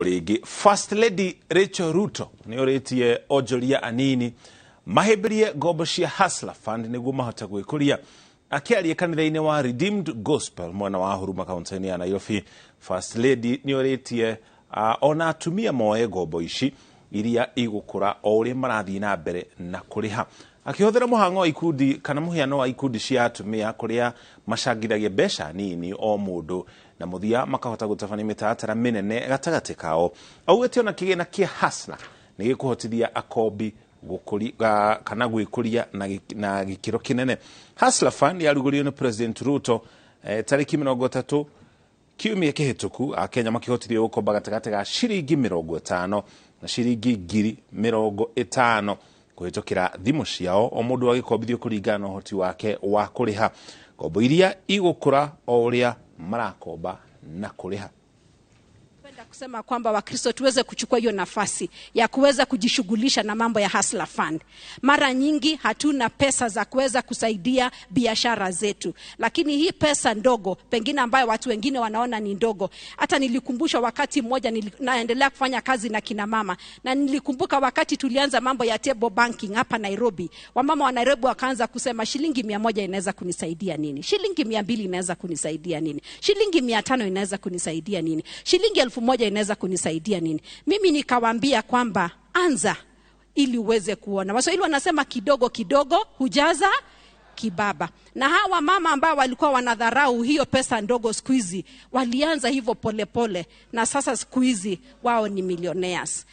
Rĩngĩ, First Lady Rachel Ruto nĩ orĩtie onjoria anini mahĩmbĩrie ngombo cia Hustler Fund nĩguo mahote gwĩkũria. Akĩaria kanitha-inĩ wa Redeemed Gospel mwena wa Huruma, kaunti-inĩ ya Nairobi, First Lady nĩ orĩtie ona atumia moe ngombo ici iria igũkũra o ũrĩa marathiĩ na mbere na kũrĩha. Akĩhũthĩra mũhango wa ikundi kana mũhiano wa ikundi cia atumia, kũrĩa macangithagia mbeca nini o mũndũ na mũthia makahota gũtabania mĩtaratara mĩnene gatagatĩ kao, augĩte ona kĩgĩna kĩa Hustler nĩ gĩkũhotithia akombi kana gwĩkũria na gĩkĩro kĩnene. Hustler Fund yarugũririo nĩ President Ruto tarĩki 30 kiumia kĩhĩtũku, Akenya makĩhotithio gũkomba gatagatĩ ga ciringi 50 na ciringi 50,000 kũhĩtũkĩra thimũ ciao, o mũndũ agĩkombithio kũringana na ũhoti wake wa kũrĩha, ngombo iria igũkũra o ũrĩa marakomba na kũrĩha. Napenda kusema kwamba Wakristo tuweze kuchukua hiyo nafasi ya kuweza kujishughulisha na mambo ya Hustler Fund. Mara nyingi hatuna pesa za kuweza kusaidia biashara zetu, lakini hii pesa ndogo pengine ambayo watu wengine wanaona ni ndogo. Hata nilikumbushwa wakati mmoja naendelea kufanya kazi na kina mama, na nilikumbuka wakati tulianza mambo ya table banking hapa Nairobi, wamama wa Nairobi wakaanza kusema, "Shilingi 100 inaweza kunisaidia nini? Shilingi 200 inaweza kunisaidia nini? Shilingi 500 inaweza kunisaidia nini? Shilingi 1000 inaweza kunisaidia nini?" Mimi nikawaambia kwamba anza ili uweze kuona. Waswahili wanasema kidogo kidogo hujaza kibaba. Na hawa mama ambao walikuwa wanadharau hiyo pesa ndogo, siku hizi walianza hivyo polepole, na sasa siku hizi wao ni millionaires.